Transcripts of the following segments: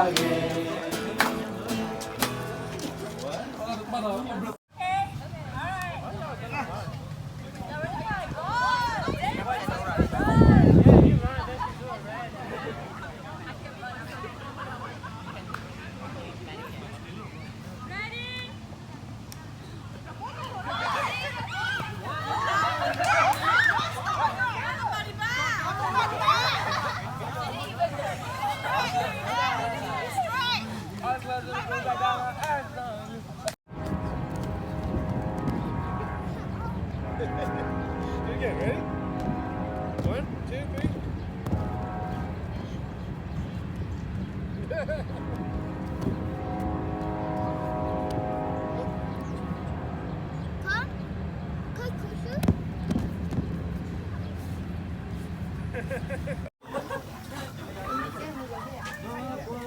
You get ready? One, two, three.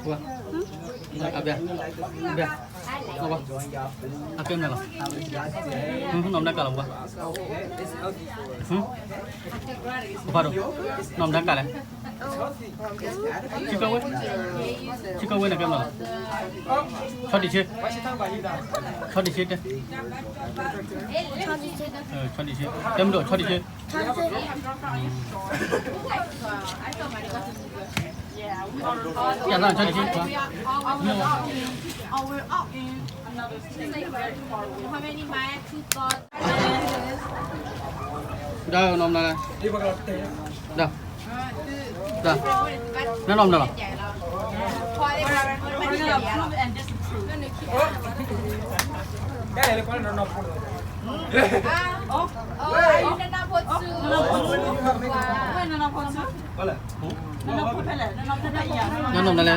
Pua. Abia. Abia. Apa? Akemna lo. Hmm, nom da kala pua. Hmm. Apa do? Nom da kala. Chika we. Chika we na kemna lo. Chodi che. Chodi che te. Chodi che. Kemdo chodi che. Yala chodi che. Da nom na le. Da. Da. Na nom na lo. Na nom na le.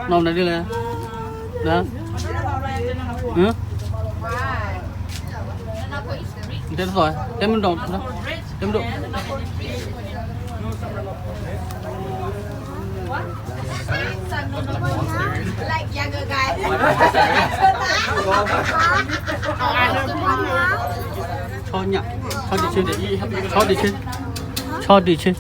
Nom na dih le. Na. Huh? Nte tɔ, tɛ mi dɔn, tɛ mi dɔn. Like younger guys. Cho nhá, cho đi chứ, cho đi chứ, cho đi chứ.